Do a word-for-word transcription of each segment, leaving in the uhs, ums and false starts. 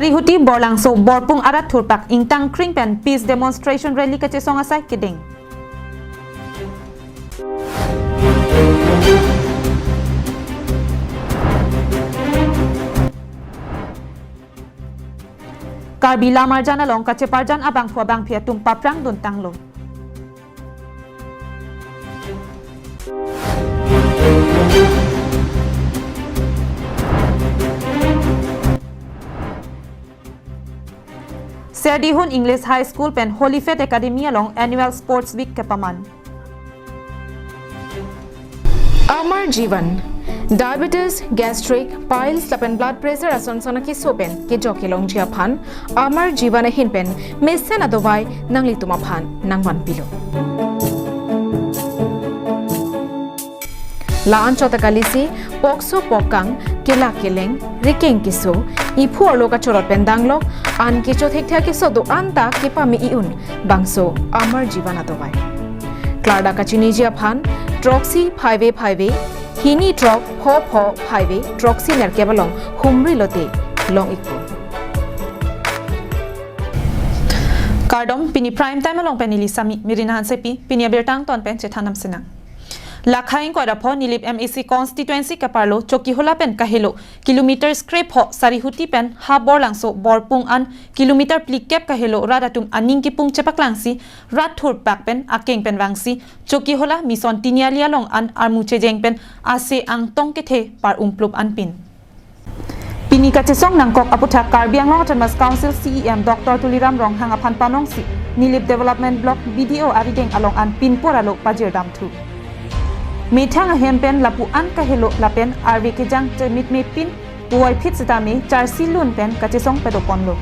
Sarihuti Borlangso Borpung arat thurpak ingtang kring pen peace demonstration rally kachesong asai kedeng. Karbi Lamarjan along kacheparjan abangphu abangphi atum paprang dun tanglo. Serdihun English High School pen Holy Faith Academy along Annual Sports Week kepaman. Amar Jeevan, diabetes, gastric, piles lapen blood pressure ason son akeso pen kejok kelongji aphan Amar Jeevan ahin pen mesen adovai nanglitum aphan nangvanpilo. La-an chot akalisi, pokso pokkang, kelak keleng, rikeng keso, iphu arlo kachorot pen danglok, an kecho thekthek keso do-an ta kepame i-un, bangso Amar Jeevan adovai. Klardak kachiniji aphan, throksi phaive phaive, hini throk pho pho phaive, throksi nerkep along humri lote long-ikpo. Kardom, pini Prime Time along pen neli Sami, Mirina Hansepi, pini abirta angton pen chethan nam sinang. Lakhai ingkoi ra pho Nilip M A C constituency keparlo Chokihola pen kahelo kilometer krepho Sarihuti pen ha Borlangso Borpung an kilometer phlikep kahelo rat atum aning kipung chepaklangsi rat thurpak pen akeng pen vangsi Chokihola Mission Tiniali along an armu chejeng pen ase angtong kethe par-umplup anpin. Pini kachesong nangkok aputhak Karbi Anglong Autonomous Council C E M Doctor Tuliram Ronghang aphan panongsi Nilip Development Block B D O arideng along an pinpur alo pajirdamthu. Methang ahem pen lapu an kahelo lapen arve kejang chemit me pin puvoiphit setame charsi lun pen kachesong padoponlo.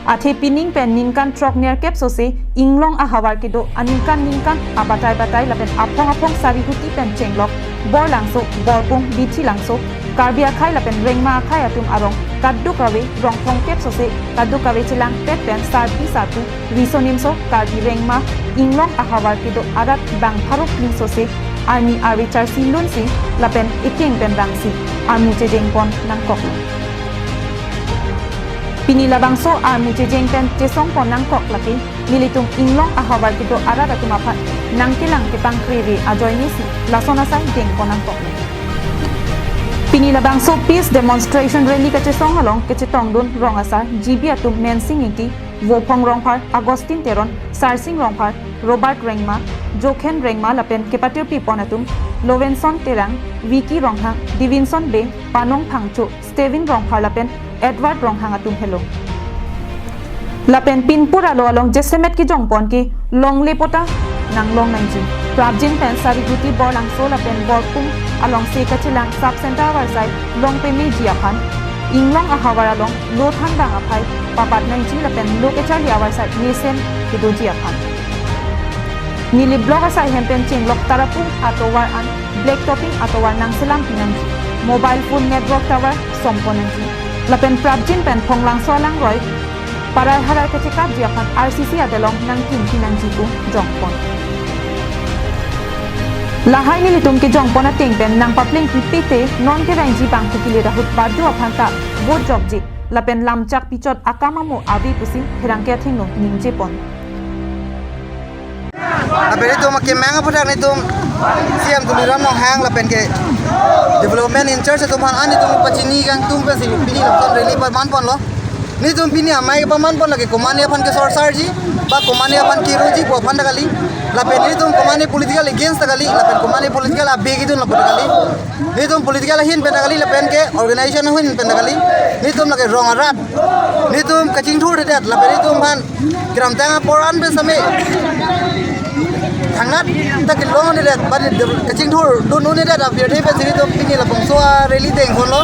Athe pining pen ningkan throk nerkep sose inglong ahavar kedo aningkan ningkan abatai batai lapen aphong aphong Sarihuti pen chenglok Borlangso, Borpung, Bithilangso, Karbi akhai lapen Rengma akhai atum arong kadokave rong thomkep sose kadokave chelangpet pen sarpi sarpo riso nimso Karbi Rengma inglong ahavar kedo arat bang pharo phli sose arni arve charsi lunsi lapen ekeng pen vangsi armu chejengpon nangkoklo. Pini labangso armu chejeng pen chesongpon nangkok lake nelitum inglong ahavar kedo arat atum aphan nangkelang kepangkrere ajoinesi lason asai dengpon nangkoklo. Pini labangso peace demonstration rally kachesong along kachetongdun rong asar G B atum Mensing Ingti, Vophong Rongphar, Augustine Teron, Sarsing Rongphar, Robert Rengma, Jokhen Rengma lapen kepatirpipon atum Lovenson Terang, Vicky Ronghang, Divinson Bey, Panong Phangcho, Stevin Rongphar lapen Edward Ronghang atum helo. Lapen pinpur alo along jasemet kejongpon ke longle pota nanglong nangji. Prapjin pen Sarihuti Borlangso lapen Borpung alongsi kachelang sub center avarsai long pemeji aphan, inglong ahavar along lo thanbang aphai papat nangji lapen lo kecharli avarsai mesen kedoji aphan. Nilip Block asai hem pen chenglok Tarapung atovar an black topping atovar nangselam pinangji, mobile phone network tower sompon nangji. Lapen prapjin pen Phonglangso alangroi parai harai kachekapji aphan R C C adelong nangkin pinangji pu jongpon. Lahai nelitum kejongpon ateng pen nangpapleng pipe te non kevangji bangphu kili rahut badu aphan ta vote jokji lapen lamchak pichot akam amo ave pusi pherangke athengno ningjepon. Lapen itum akemang aputhak nelitum C M Tuliram Ronghang lapen ke development in charge atum aphan an nelitum pachini kangtung pensi pini lapuson rally pamanponlo. Nelitum pini amei pamanpon lake komane aphan kesorsarji ba komane aphan keroji pu aphan ta kali. Lapen nelitum komane political against ta kali, lapen komane political abeg idun lapu ta kali. Nelitum political ahin pen ta kali lapen ke organization ahin pen ta kali. Nelitum lake rong arat. Nelitum kachingthurthedet lapen nelitum aphan kramtang apor an pen same thangnat ta kelongthedet, bani kachingthurdun unthedet apirthe pensi nelitum pini labangso a rally dengponlo.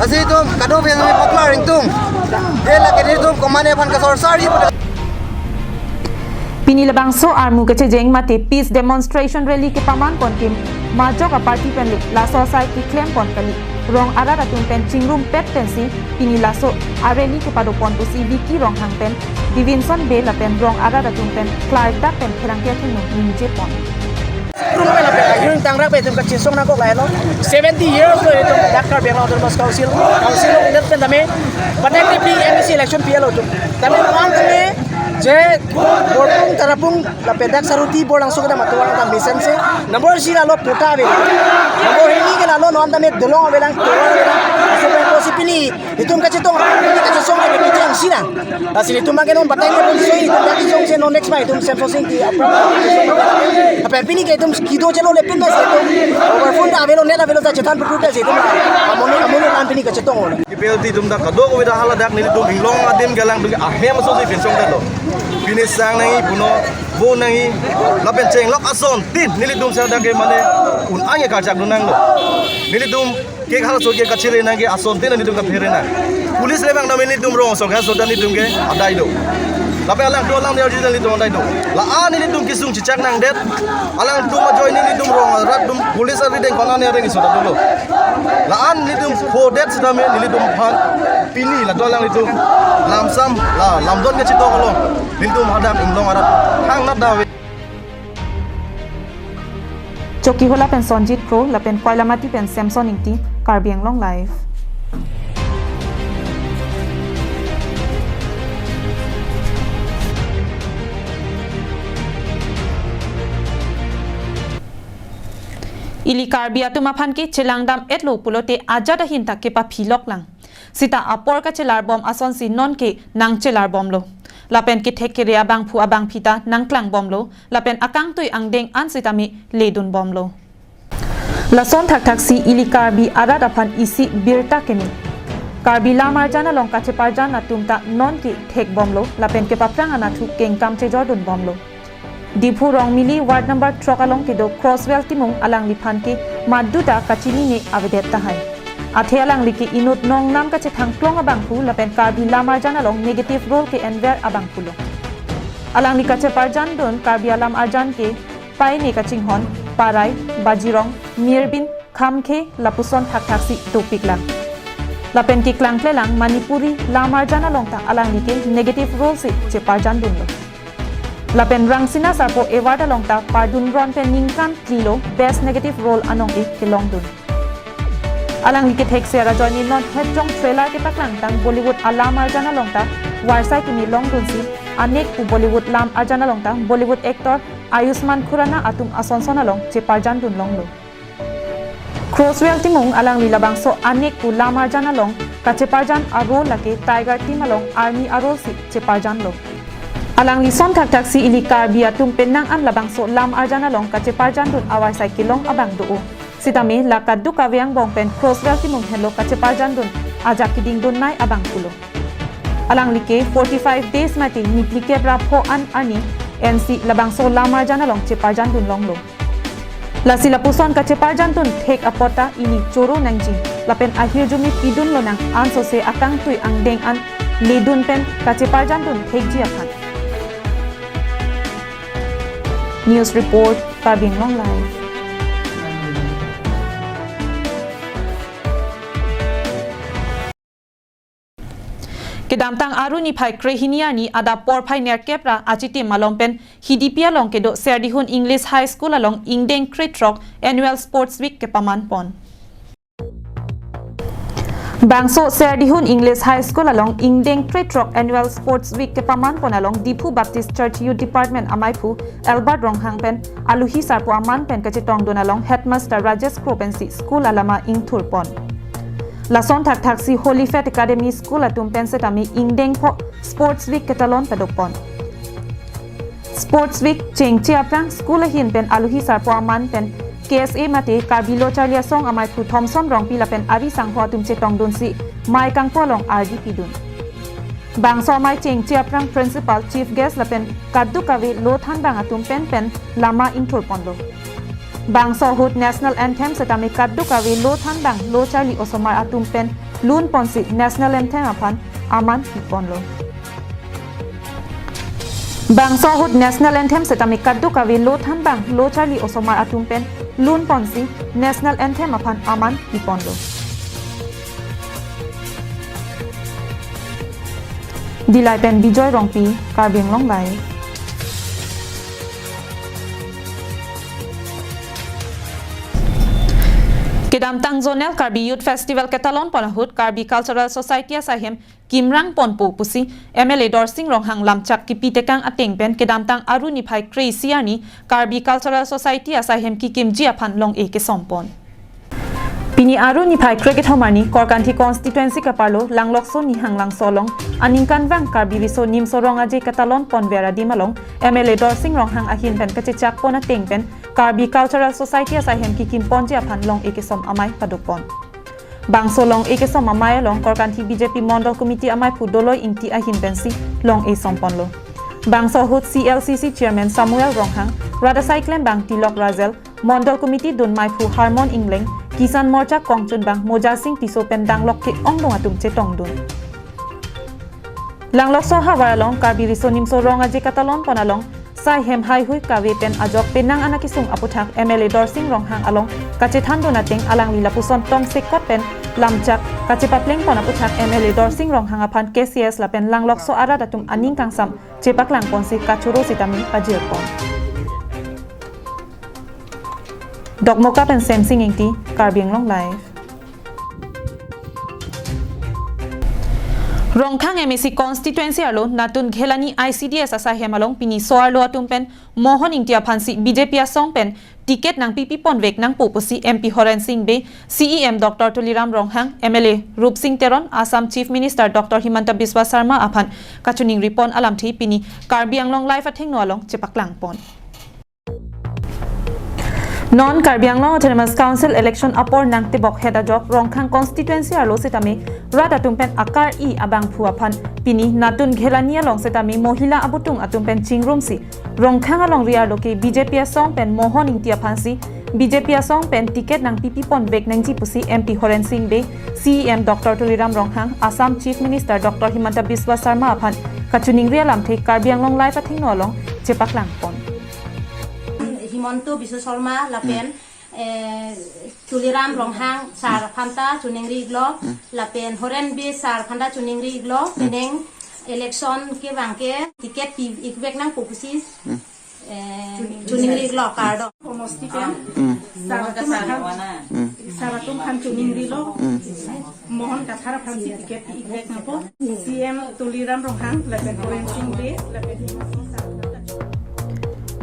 Lasi itum kadokave same paklar ingtung. Dei lake nelitum komane aphan kesorsarji. Pini labangso armu kechejeng mate peace demonstration rally kepamanpon ke majok a party pen le laso asai keklempon kali. Rong arat atum pen chingrumpet pensi pini laso a rally kepadopon pusi Vicky Ronghang pen Divinson Bey lapen rong arat atum pen klardak pen pherangke athengno ningjepon. Tum pen lapen ayun tangrak pen itum kachesong nangkok lahelo. Seventy years lo itum dak Karbi Anglong Autonomous Council, council lo undet pen tame, patek T P M A C election P L O tum. Tame non tame je Borpung Tarapung lapen dak Saruti Borlangso kedam atovar ta mesense. Number isi lalo patta ave. Number hini ke lalo non tame dolong avelang, tovar avelang. Laso pen pusi pini itum kachetong, pini kachesong ke kecheng sinang. Lasi itum abang ke non batai ke pun soi, itum dak song si non next ma itum Semson Ingti apor. Apa pini ke itum kedo chelole pin ba si itum. Over phone ta avelo, net avelo ta chethan putput si itum. Amonit, amonit an pini kachetong. Ipel ti itum dak kadokave ta hala dak nelitum inglong adim galang tum ahem aso si pinchong detlo. Pini sang nangji, puno vo nangji, lapen chenglok asontin nelitum sa dak ke mane un-ang ke karchak dun nanglo. Nelitum ke halaso ke kachere nang ke asontin nelitum kaphere nang. Police le abang nelitum rong so ka so ta nelitum ke adai do. Lapen alangtum alang dia jita nelitum adai do. La-an nelitum kesung chechak nangdet. Alangtum ajoine nelitum rong arat atum police ari deng kona ne ring so ta dolo. La-an nelitum khodet sitame nelitum aphan pini latum alanglitum lamsam la lamdon kachetong along nelitum hadak inglong arat hang nat da ave. Chokihola pen Sonjit Kro, lapen Koilamati pen Semson Ingti, Karbi Anglong Live. Ili Karbi atum aphan ke chelangdam etlo pulote ajat ahin ta kepaphilok lang. Sita apor kachelar bom asonsi non ke nangchelar bomlo. Lapen kethek kere abangphu abangphi ta nangklang bomlo. Lapen akangtui angdeng an sitame ledun bomlo. Lason thakthaksi ili Karbi arat aphan isi birta keme. Karbi lam arjan along kacheparjan atum ta non ke thek bomlo. Lapen kepaphrang anatthu kengkam chejordun bomlo. Diphu Rongmili ward number throk along kedo Crosswell Timung alangliphan ke madu ta kachinine avedet tahai. Athe alangli ke inut nongnam kachethang klong abangphu lapen Karbi lam arjan along negative role ke-enver abangphulo. Alangli kacheparjandun Karbi alam arjan ke Paine kachinghon, Parai, Bajirong, Mirbin, Khamkhe lapuson thakthaksi dopik lang. Lapen keklangkle lang Manipuri lam arjan along ta alangli ke negative role si cheparjandunlo. Lapen Rangsina Sarpo Award along ta pardun ron pen ningkan phli lo best negative role anong-e kelongdun. Alangli kethek si ajoine non hetjong trailer kepaklangtang Bollywood alam arjan along ta varsai kimi longdunsi anek pu Bollywood lam arjan along ta Bollywood actor Ayushmann Khurrana atum asonson along cheparjandun longlo. Crosswell Timung alangli labangso anek pu lam arjan along kacheparjan a-role lake Tiger Team along army a-role si cheparjanlo. Alangli son thakthaksi ili Karbi atum penang an labangso lam arjan along kacheparjandun avarsai kelong abang do-o. Sitame la kadokave angbong pen Crosswell Timung henlo kacheparjandun ajak kedingdunnei abangphulo. Alangli ke forty-five days mate niphlikep ra pho an arni ensi labangso lam arjan along cheparjandun longlo. Lasi lapuson kacheparjandun thek apot ta ili choro nangji lapen ahirjume pidun lonang ansose akangtui angdeng an ledun pen kacheparjandun thekji aphan. News report, Karbi Anglong Live. Kedamtang Aru niphai krehini arni adap porphai nerkep ra achitim malom pen Hidipi along kedo Serdihun English High School along ingdeng krethrok Annual Sports Week kepaman pon. Bangso Serdihun English High School along ingdeng krethrok Annual Sports Week kepaman pon along Diphu Baptist Church Youth Department amaiphu Albert Ronghang pen aluhi sarpo aman pen kachetongdun along Headmaster Rajesh Kro pensi school alama ingthur pon. Lason thakthaksi Holy Faith Academy School atum pen setame ingdeng pho Sports Week ketalon padok pon. Sports Week chengche aphrang school ahin pen aluhi sarpo aman pen K S A mate Karbi Lo Charli Asong amaiphu Thomson Rongpi lapen ari sangho atum chetongdunsi mei kangpo along ardi pidun. Bangso amei chengche aphrang Principal, Chief Guest lapen kadokave lo thanbang atum pen pen lama ingthur ponlo. Bangso ahut National Anthem setame kadokave lo thanbang lo charli osomar atum pen lun ponsi National Anthem aphan aman pi ponlo. Bangso ahut National Anthem setame kadokave lo thanbang lo charli osomar atum pen lun ponsi National Anthem aphan aman pi ponlo. Dillai pen Bijoy Rongpi, Karbi Anglong Live. Kedamtang Zonal Karbi Youth Festival ketalon pon ahut Karbi Cultural Society asai hem kimrang ponpo pusi M L A Dorsing Ronghang lamchak kipi tekang ateng pen kedamtang Aru niphai kre-isi arni Karbi Cultural Society asai hem kikimji aphan long-e kesom pon. Pini Aru niphai kre-kethom arni Korkanthi constituency kaparlo Langlokso Nihang Langso along aningkanvang Karbi Riso Nimso Rong Aje ketalon ponver adim along M L A Dorsing Ronghang ahin pen kachechak pon ateng pen Karbi Cultural Society asai hem kikim ponji aphan long-e kesom amei paduk pon. Bangso long-e kesom amei along Korkanthi B J P Mondol Committee ameiphu Doloi Ingti ahin pensi long-e som ponlo. Bangso ahut C L C C Chairman Samuel Ronghang, rat asai klembang Tilok Razel, Mondol Committee dun meiphu Harmon Ingleng, Kisan Morcha kongchunbang Moja Sing Tisso pen danglok ke-ongdung atum chetongdun. Langlokso ahavar along Karbi Riso Nimso Rong Aje ketalon pon along sai hem haihui kave pen ajok penang an akesung aputhak M L A Dorsing Ronghang along kachethandun ateng alangli lapuson tongsekot pen lamchak kachepapleng pon aputhak M L A Dorsing Ronghang aphan K C S lapen Langlokso arat atum aning kangsam chepaklang ponsi kachoro sitame pajir pon. Dokmoka pen Semsing Ingti, Karbi Anglong Live. Rongkhang M A C constituency arlo Natun Ghelani I C D S asai hem along pini so-arlo atum pen Mohon Ingti aphansi B J P asong pen ticket nangpipi ponvek nangpo pusi M P Horen Sing Bey, C E M Doctor Tuliram Ronghang, M L A Rupsing Teron, Assam Chief Minister Doctor Himanta Biswa Sarma aphan kachiningri pon alamthe pini Karbi Anglong Live athengno along chepaklang pon. Non Karbi Anglong Autonomous Council election apor nangtebok het ajok Rongkhang constituency arlo sitame rat atum pen akar-i abangphu aphan pini Natun Ghelani along sitame mohila abutung atum pen chingrumsi Rongkhang alongri arlo ke B J P asong pen Mohon Ingti aphansi B J P asong pen ticket nangpipi ponvek nangji pusi M P Horen Sing Bey, C E M Doctor Tuliram Ronghang, Assam Chief Minister Doctor Himanta Biswa Sarma aphan kachiningri alamthe Karbi Anglong Live athengno along chepaklang pon. Himanta Biswa Sarma lapen, eh, Tuliram Ronghang sir aphanta chiningri iklo, lapen Horen Bey sir aphanta chiningri iklo, penang election kevang ke ticket pi ikvek nangpo pusi, eh, chiningri iklo kardom. Homosti pen, sir atum aphan, sir atum aphan chiningrilo, Mohon Kathar aphansi ticket pi ikvek nangpo, C E M Tuliram Ronghang, lapen Horen Sing Bey, lapen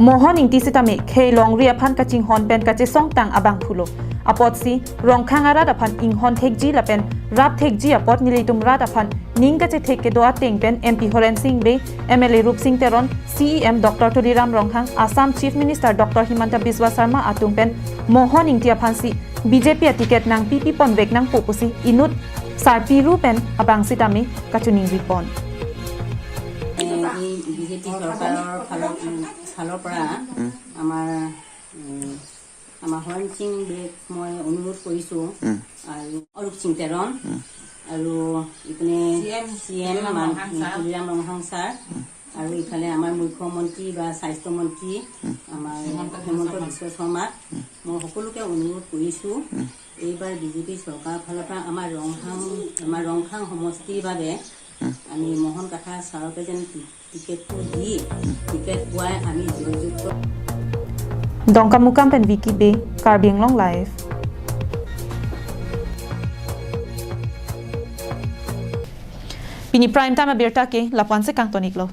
Mohon Ingti sitame khei longri aphan kachinghon pen kachesongtang abangphulo. Apotsi Rongkhang arat aphan inghon thekji lapen rap thekji apot nelitum rat aphan ning kachethek kedo ateng pen M P Horen Sing Bey, M L A Rupsing Teron, C E M Doctor Tuliram Ronghang, Assam Chief Minister Doctor Himanta Biswa Sarma atum pen Mohon Ingti aphansi B J P aticket nangpipi ponvek nangpo pusi inut sarpi ru pen abang sitame kachiningri pon. এই বিজেপি চৰকাৰৰ ফালৰ, ফালৰ পৰা আমাৰ, উম, আমাৰ হৰেণ সিং বেক মই অনুৰোধ কৰিছোঁ। উম। আৰু অৰূপ সিং তেৰণ। উম। আৰু ইপিনে চি এম, চি এম মান-, তুলিৰাম ৰংহাং ছাৰ। উম। আৰু ইফালে আমাৰ মুখ্যমন্ত্ৰী বা স্বাস্থ্যমন্ত্ৰী, উম। আমাৰ হিমন্ত হিমন্ত বিশ্ব শৰ্মা। বিশ্ব শৰ্মাক উম। মই সকলোকে অনুৰোধ কৰিছোঁ, উম। এইবাৰ বিজেপি চৰকাৰৰ ফালৰ পৰা আমাৰ ৰংহাং, আমাৰ ৰংখাং সমষ্টিৰ বাবে উম। আমি মোহন কাথা ছাৰকে যেন টি-, টিকেটটো দি, টিকেট পোৱাই আমি জয়যুক্ত। Dongkamukam pen Vicky Bey, Karbi Anglong Live. Pini prime time abirta ke lapu-an si kangton iklo.